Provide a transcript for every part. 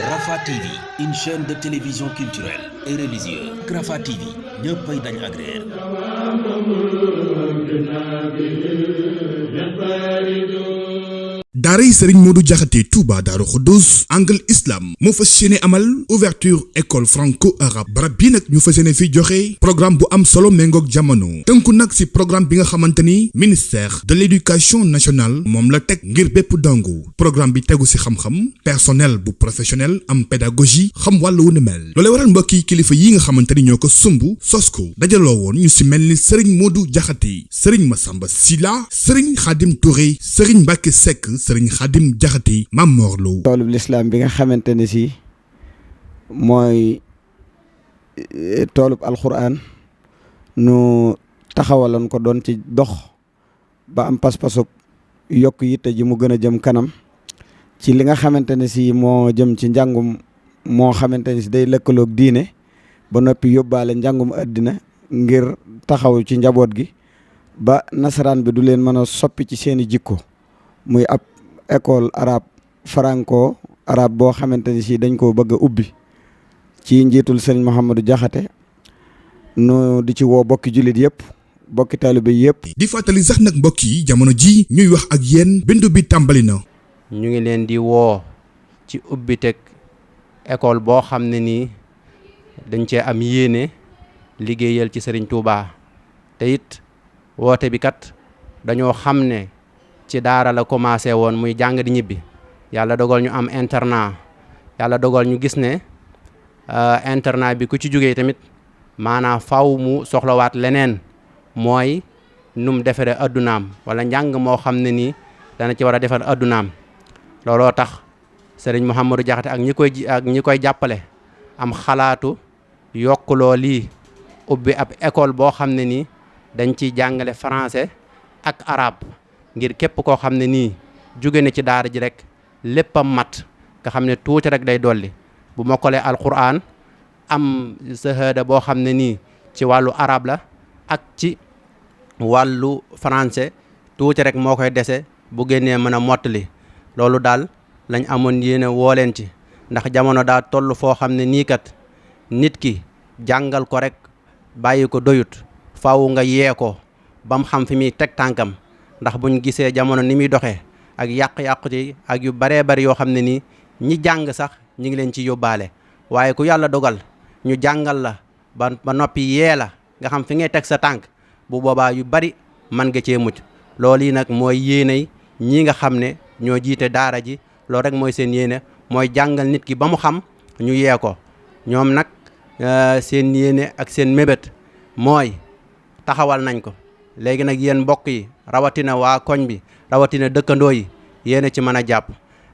Rafah TV, une chaîne de télévision culturelle et religieuse. Rafah TV ñëppay dañ agréer. daaray Serigne Modou Diakhaté Touba Daaru Xuddus angle islam moo fas yéene amal ouverture école franco-arabe barab bii nag ñu fas yéene fi joxe programme bu am solo méngoog jamono tënku nag ci programme bi nga xamante ni ministère de l'éducation nationale moom la teg ngir bépp dongu programme bi tegu ci xam-xam personnel bu professionnel am pédagogie xam wàllu wu ni mel loolee waral mbokki kilifa yi nga xamante ni ñoo ko sumb sos ko dajaloo woon ñu ci mel ni Serigne Modou Diakhaté Serigne Massamba Sylla Serigne Khadim Touré Serigne Mbacké Seck Serigne Khadim Diakhaté Mame Mor Lo toolub lislaam bi nga xamante ne si mooy toolub alxuraan nu taxawaloon ko doon ci dox ba am pas-pasub yokk yitte ji mu gën a jëm kanam ci li nga xamante ne si moo jëm ci njàngum moo xamante ne si day lëkkaloog diine ba noppi yóbbaale njàngum àddina ngir taxaw ci njaboot gi ba nasaraan bi du leen mën a soppi ci seeni jikko muy ab école arabe franco arabe boo xamante ni si dañ koo bëgg a ubbi ci njiitul sëriñ Mouhamadou Diakhaté nu di ci woo bokki jullit yëpp bokki taalibe yëpp. di fàttali sax nag mbokk yi jamono ji ñuy wax ak yéen bindu bi tàmbali na. ñu ngi leen di woo ci ubbiteg école boo xam ne nii dañ cee am yéene liggéeyal ci sëriñ Touba te it woote bi kat dañoo xam ne. ci daara la commencé woon muy jàng di ñibbi yàlla dogal ñu am internat yàlla dogal ñu gis ne internat bi ku ci jógee tamit maanaam faw mu soxlawaat leneen mooy num defaree addunaam wala njàng moo xam ne nii dana ci war a defar addunaam looloo tax Serigne Mouhamadou Diakhaté ak ñi koy jàppale am xalaatu yokkuloo lii ubbi ab école boo xam ne nii dañ ciy jàngale français ak arabe. ngir képp koo xam ne nii jóge na ci daara ji rek léppam mat nga xam ne tuuti rek day dolli bu mokkalee alquran am shahada boo xam ne nii ci wàllu arab la ak ci wàllu français tuuti rek moo koy dese bu génnee mën a mottali loolu daal lañ amoon yéene woo leen ci ndax jamono daa toll foo xam ne nii kat nit ki jàngal ko rek bàyyi ko doyut faaw nga yee ko ba mu xam fi muy teg tànkam. ndax buñ gisee jamono ni muy doxee ak yàq-yàqu ci ak yu baree bari yoo xam ne nii ñi jàng sax ñi ngi leen ci yóbbaale waaye ku yàlla dogal ñu jàngal la ba noppi yee la nga xam fi ngay teg sa tànk bu boobaa yu bari mën nga cee mucc loolu yi nag mooy yéeney ñii nga xam ne ñoo jiite daara ji loolu rek mooy seen yéene mooy jàngal nit ki ba mu xam ñu yee ko ñoom nag seen yéene ak seen mébét mooy taxawal nañ ko léegi nag yéen mbokk yi rawatina waa koñ bi rawatina dëkkandoo yi yéen a ci mën a jàpp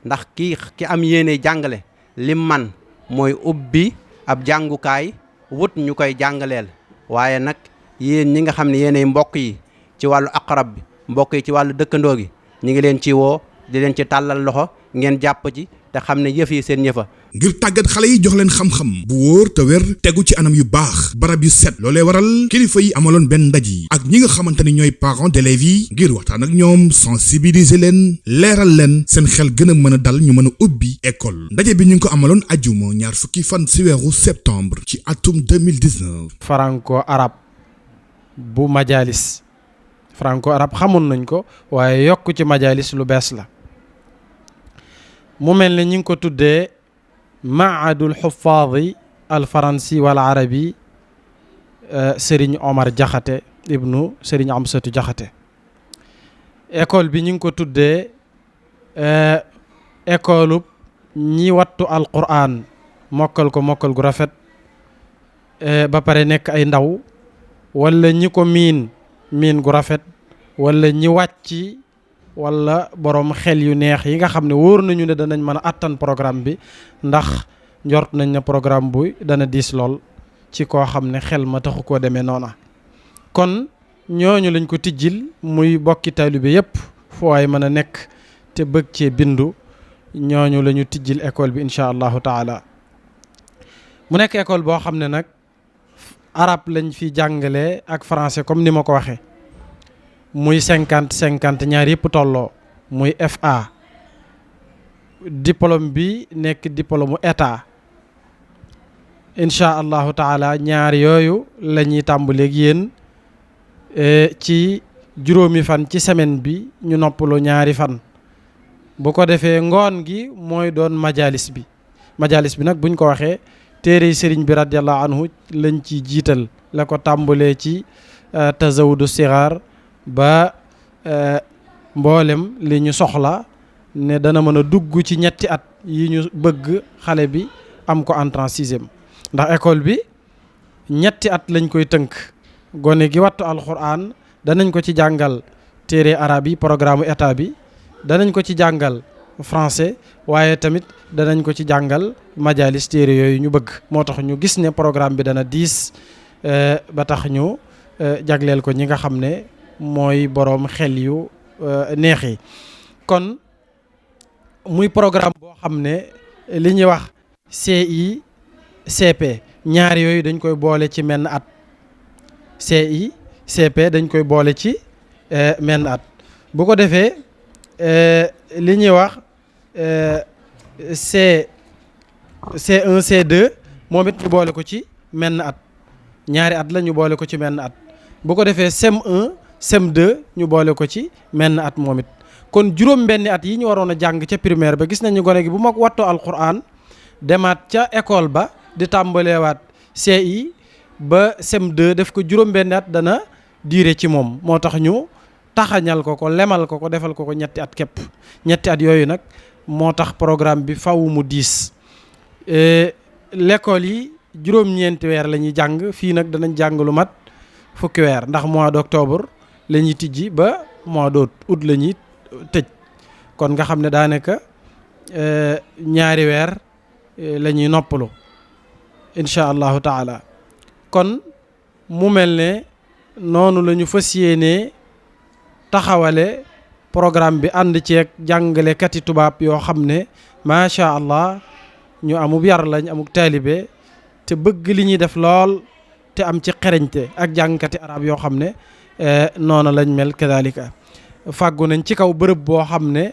ndax ki am yéene jàngale lim man mooy ubbi ab jàngukaay wut ñu koy jàngaleel waaye nag yéen ñi nga xam ne yéenay mbokk yi ci wàllu aqrab bi mbokk yi ci wàllu dëkkandoo gi ñu ngi leen ci woo di leen ci tàllal loxo ngeen jàpp ci te xam ne yëf yi seen yëfa ngir tàggat xale yi jox leen xam-xam bu wóor te wér tegu ci anam yu baax barab yu set loolee waral kilifa yi amaloon benn ndaje ak ñi nga xamante ni ñooy parents d'élèves yi ngir waxtaan ak ñoom sensibiliser leen leeral leen seen xel gën a mën a dal ñu mën a ubbi école ndaje bi ñu ngi ko amaloon ajuma ñaar fukki fan ci weeru septembre ci atum 2019. franco arabe bu majalis franco arabe xamoon nañ ko waaye yokk ci majalis lu bees la mu mel ne ñi ngi ko tuddee maadul xuffaadi al faransi wal arabi Serigne Omar Diakhaté ibnu Serigne Amsatou Diakhaté école bi ñu ngi ko tuddee école ñi wattu alquran mokkal gu rafet ba pare nekk ay ndaw wala ñi ko miin gu rafet wala ñi wàcci wala borom xel yu neex yi nga xam ne wóor nañu ne danañ mën a attan programme bi ndax njort nañ ne programme bu dana diis lool ci koo xam ne xel ma taxu koo demee noona kon ñooñu lañ ko tijjil muy bokki taalibe yépp fu waay mën a nekk te bëgg cee bindu ñooñu la ñu tijjil école bi incha allahu taala mu nekk école boo xam ne nag arabe lañ fi jàngale ak français comme ni ma ko waxee muy 50-50 ñaar yëpp tolloo muy FA diplôme bi nekk diplôme mu état incha allahu taala ñaar yooyu la ñuy tàmbaleeg yéen ci juróomi fan ci semaine bi ñu noppalu ñaari fan bu ko defee ngoon gi mooy doon majalis bi nag buñ ko waxee téere sëriñ bi radiallahu anhu lañ ci jiital la ko tàmbalee ci tazawudu sigaar ba mboolem li ñu soxla ne dana mën a dugg ci ñetti at yi ñu bëgg xale bi am ko entrée en sixième ndax école bi ñetti at lañ koy tënk gone gi wattu alxuraan danañ ko ci jàngal téere arab yi programme état bi danañ ko ci jàngal français waaye tamit danañ ko ci jàngal majalis téere yooyu ñu bëgg moo tax ñu gis ne programme bi dana diis ba tax ñu jagleel ko ñi nga xam ne mooy boroom xel yu neex yi kon muy programme boo xam ne li ñuy wax CI CP ñaar yooyu dañ koy boole ci menn at CI CP dañ koy boole ci menn at bu ko defee li ñuy wax C1 C2 moom it ñu boole ko ci menn at ñaari at la ñu boole ko ci menn at bu ko defee CM1 CM2 ñu boole ko ci menn at moom it kon juróom benni at yi ñu waroon a jàng ca primaire ba gis nañu gone gi bu mag wattoo alquran demaat ca école ba di tàmbaleewaat CI ba CM2 def ko juróom benni at dana diire ci moom moo tax ñu taxañal ko lemal ko defal ko ñetti at képp ñetti at yooyu nag moo tax programme bi faw mu diis l'école yi juróom-ñeenti weer la ñuy jàng fii nag danañ jàng lu mat fukki weer ndax mois d'octobre la ñuy tijji ba mois d'août la ñuy tëj kon nga xam ne daanaka ñaari weer la ñuy noppalu incha allahu taala kon mu mel ne noonu la ñu fas yéenee taxawale programme bi ànd ceeg jàngalekati tubaab yoo xam ne macha allah ñu amub yar lañ amuk taalibe te bëgg li ñuy def lool te am ci xereñte ak jàngkati arab yoo xam ne noonu lañ mel kadalika fàggu nañ ci kaw bërëb boo xam ne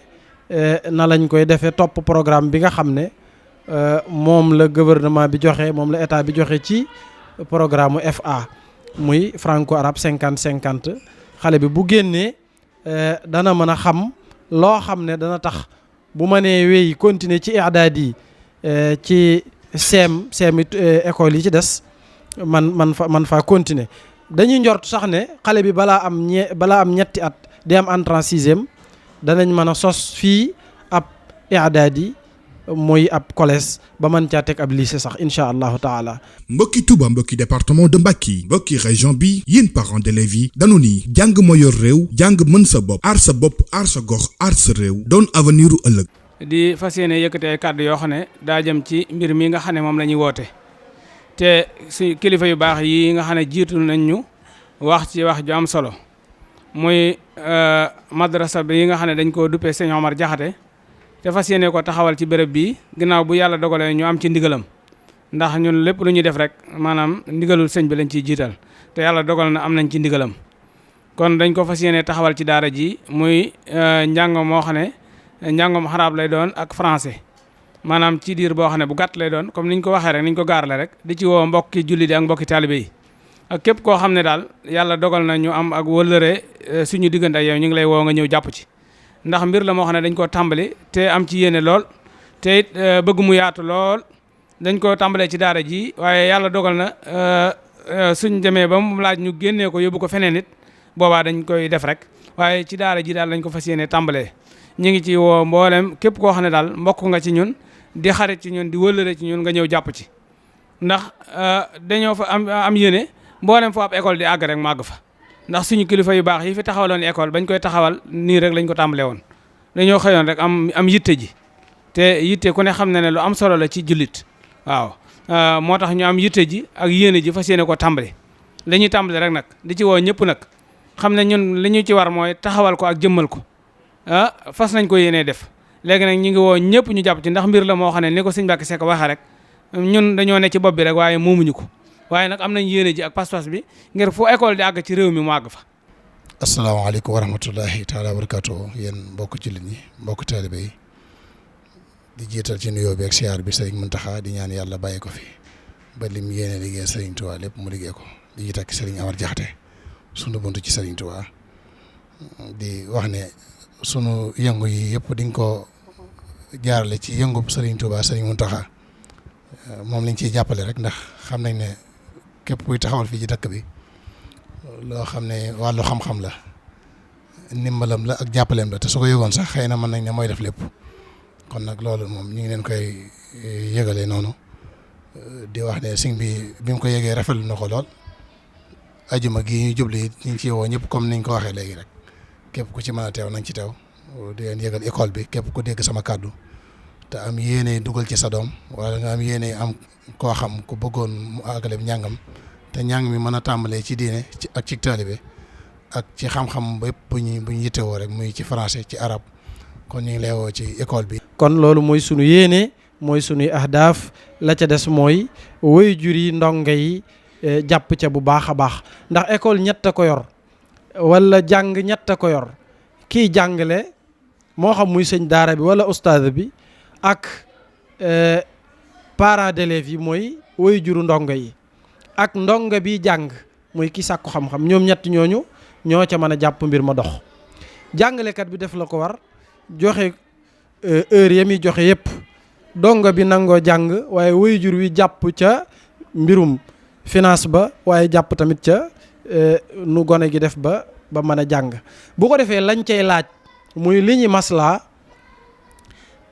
na lañ koy defee topp programme bi nga xam ne moom la gouvernement bi joxe moom la état bi joxe ci programme FA muy franco arabe 50-50 xale bi bu génnee dana mën a xam loo xam ne dana tax bu ma nee wéy continuer ci i'daad yi ci seem école yi ci des man faa continuer dañuy njort sax ne xale bi balaa am ñetti at di am entrée en sixième danañ mën a sos fii ab i'daad yi mooy ab collège ba mën caa teg ab lycée sax incha allahu taala. mbokki Touba mbokki département de Mbacké mbokki région bi yéen parents d'élèves yi danu ni jàng moo yor réew jàng mën sa bopp aar sa bopp aar sa gox aar sa réew doon avenir u ëllëg. di fas yéene yëkkati ay kàddu yoo xam ne daa jëm ci mbir mi nga xam ne moom la ñuy woote te su kilifa yu baax yi nga xam ne jiitu nañ ñu wax ci wax ju am solo muy madrasa bi yi nga xam ne dañ koo duppee Sëñ Omar Jaxate te fas yéene ko taxawal ci béréb bii ginnaaw bu yàlla dogalee ñu am ci ndigalam ndax ñun lépp lu ñuy def rek maanaam ndigalul sëñ bi lañ ciy jiital te yàlla dogal na am nañ ci ndigalam kon dañ ko fas yéene taxawal ci daara ji muy njàng moo xam ne njàngom xaraab lay doon ak français maanaam ci diir boo xam ne bu gàtt lay doon comme niñ ko waxee rek niñ ko gaarale rek di ci woo mbokki julli di ak mbokki taalibe yi ak képp koo xam ne daal yàlla dogal na ñu am ak wëllëre suñu diggante ak yow ñu ngi lay woo nga ñëw jàpp ci ndax mbir la moo xam ne dañ koo tàmbali te am ci yéene lool te it bëgg mu yaatu lool dañ koo tàmbalee ci daara ji waaye yàlla dogal na suñ demee ba mu laaj ñu génnee ko yóbbu ko feneen nit boobaa dañ koy def rek waaye ci daara ji daal dañ ko fas yéene tàmbalee ñu ngi ci woo mboolem képp koo xam ne daal mbokk nga ci ñun di xarit ci ñun di wëllëre ci ñun nga ñëw jàpp ci ndax dañoo fa am yéene mboolem foo ab école di àgg rek mu àgg fa ndax suñu kilifa yu baax yi fi taxawaloon école bañ koy taxawal nii rek lañ ko tàmbalee woon dañoo xëyoon rek am yitte ji te yitte ku ne xam na ne lu am solo la ci jullit waaw moo tax ñu am yitte ji ak yéene ji fas yéene ko tàmbali la ñuy tàmbali rek nag di ci woo ñëpp nag xam ne ñun li ñu ci war mooy taxawal ko ak jëmmal ko fas nañ ko yéenee def léegi nag ñu ngi woo ñëpp ñu jàpp ci ndax mbir la moo xam ne ni ko sëñ Mbàkke Seck waxee rek ñun dañoo ne ci bopp bi rek waaye moomuñu ko waaye nag am nañ yéene ji ak pas-pas bi ngir fu école di àgg ci réew mi mu àgg fa. asalaamaaleykum wa rahmatullahi taala wa barakaatu yéen mbokk jullit ñi mbokk taalibe yi di jiital ci nuyoo bi ak siyaar bi Serigne Mountakha di ñaan yàlla bàyyi ko fi ba lim yéene liggéey Serigne Touba lépp mu liggéey ko di jiital ci Serigne Amar Jaxate sunu buntu ci Serigne Touba di wax ne sunu yëngu yi yëpp di nga ko jaarale ci yëngu Serigne Touba Serigne Mountakha moom lañ ciy jàppale rek ndax xam nañ ne képp kuy taxawal fii ci dëkk bi loo xam ne wàllu xam-xam la ndimbalam la ak jàppaleem la te su ko yëgoon sax xëy na mën nañ ne mooy def lépp kon nag loolu moom ñu ngi leen koy yëgalee noonu di wax ne sëñ bi mu ko yëgee rafetlu na ko lool ajuma gi ñu jublu it ñu ngi ciy woo ñëpp comme niñ ko waxee léegi rek képp ku ci mën a teew nañ ci teew di leen yëgal école bi képp ku dégg sama kàddu te am yéene dugal ci sa doom wala nga am yéene am koo xam ku bëggoon mu àggale njàngam te njàng mi mën a tàmbalee ci diine ci ak ci taalibe ak ci xam-xam bépp bu ñu yittewoo rek muy ci français ci arab kon ñu ngi lay woo ci école bi. kon loolu mooy sunu yéene mooy sunuy ahdaaf la ca des mooy waajur yi ndongo yi jàpp ca bu baax a baax ndax école ñett a ko yor wala jàng ñett a ko yor kii jàngale moo xam muy sëñ daara bi wala ustaad bi ak parents d'élèves yi mooy waajuru ndongo yi ak ndongo bi jàng muy ki sàkku xam-xam ñoom ñett ñooñu ñoo ca mën a jàpp mbir ma dox jàngalekat bi def la ko war joxe heure ya muy joxe yëpp dongo bi nangoo jàng waaye waajur wi jàpp ca mbirum finance ba waaye jàpp tamit ca nu gone gi def ba mën a jàng bu ko defee lañ cay laaj muy li ñuy maslaa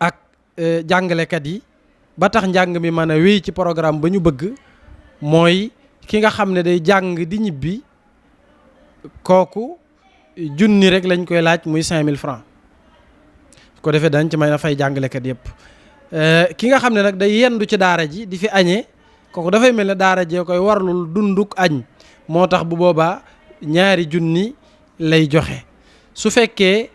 ak jàngalekat yi ba tax njàng mi mën a wéy ci programme ba ñu bëgg mooy ki nga xam ne day jàng di ñibbi kooku junni rek lañ koy laaj muy 5000 francs ko defee dañ ci may na fay jàngalekat yëpp ki nga xam ne nag day yendu ci daara ji di fi añee kooku dafay mel ne daara jee koy warlul dunduk añ moo tax bu boobaa 2 junni lay joxe su fekkee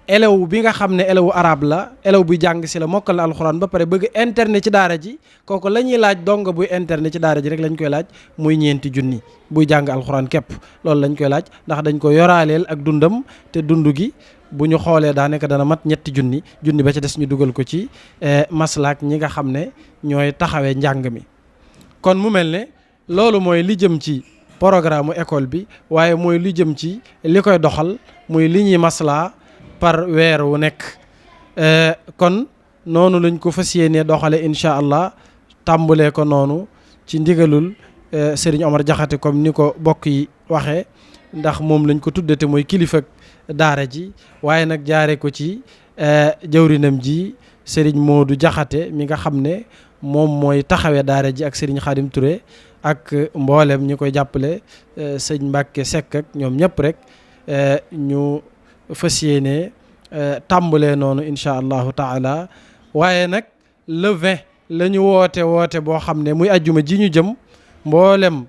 élève bi nga xam ne élève arabe la élève buy jàng si la mokkal na alxuraan ba pare bëgg internet ci daara ji kooku la ñuy laaj dong buy internet ci daara ji rek lañ koy laaj muy 4 junni buy jàng alxuraan képp loolu lañ koy laaj ndax dañ ko yoraaleel ak dundam te dund gi bu ñu xoolee daanaka dana mat 3 junni ba ca des ñu dugal ko ci maslaak ñi nga xam ne ñooy taxawee njàng mi kon mu mel ne loolu mooy li jëm ci programme école bi waaye mooy li jëm ci li koy doxal muy li ñuy maslaa par weer wu nekk kon noonu lañ ko fas yéenee doxale incha allah tàmbalee ko noonu ci ndigalul Serigne Omar Jaxate comme ni ko bokk yi waxee ndax moom lañ ko tuddate mooy kilifa daara ji waaye nag jaare ko ci jawrinam ji Serigne Modou Jaxate mi nga xam ne moom mooy taxawee daara ji ak Serigne Khadim Touré ak mboolem ñi koy jàppale sëñ Mbàkke Seck ak ñoom ñëpp rek ñu fas yéene tàmbalee noonu incha allahu taala waaye nag le 20 la ñu woote boo xam ne muy ajjuma ji ñu jëm mboolem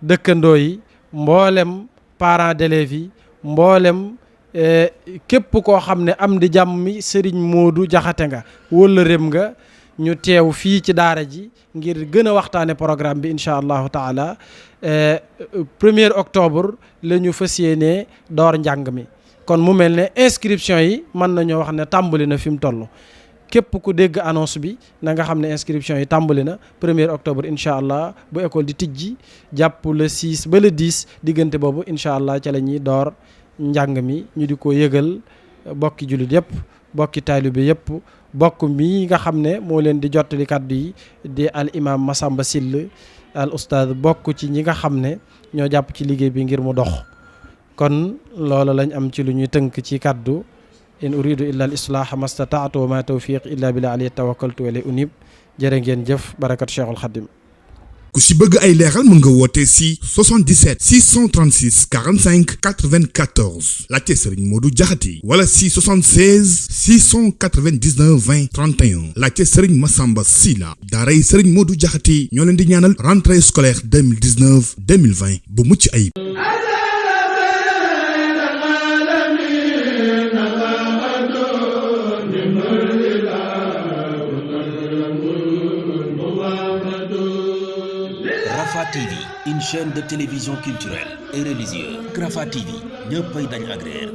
dëkkandoo yi mboolem parents d'élèves yi mboolem képp koo xam ne am di jàmmi Serigne Modou Jaxate nga wala rem nga ñu teew fii ci daara ji ngir gën a waxtaane programme bi incha allahu taala 1er octobre la ñu fas yéene door njàng mi kon mu mel ne inscription yi mën nañoo wax ne tàmbali na fi mu toll képp ku dégg annonce bi na nga xam ne inscription yi tàmbali na 1er octobre incha allah bu école di tijji jàpp le 6 ba le 10 diggante boobu incha allah ca la ñuy door njàng mi ñu di ko yëgal bokki jullit yëpp bokki taalibe yëpp bokk mi nga xam ne moo leen di jottali kàddu yi di al imam Massamba Sill al ustaad bokk ci ñi nga xam ne ñoo jàpp ci liggéey bi ngir mu dox kon loolu lañ am ci lu ñuy tënk ci kàddu in uridu illa al islaaha mastataatu wa ma tawfiq illa billah alayhi tawakkaltu wa ilayhi unib jërë ngeen jëf barakat Cheikhul Khadim ku si bëgg ay leeral mën nga woote si 77 636 45 94 laajte Serigne Modou Jaxate wala si 76 699 20 31 laajte Serigne Massamba Sylla daaray Serigne Modou Jaxate ñoo leen di ñaanal rentrée scolaire 2019 2020 bu mucc ayib. Allah TV, une chaîne de télévision culturelle et religieuse. Rafah TV ñëppay dañ agréer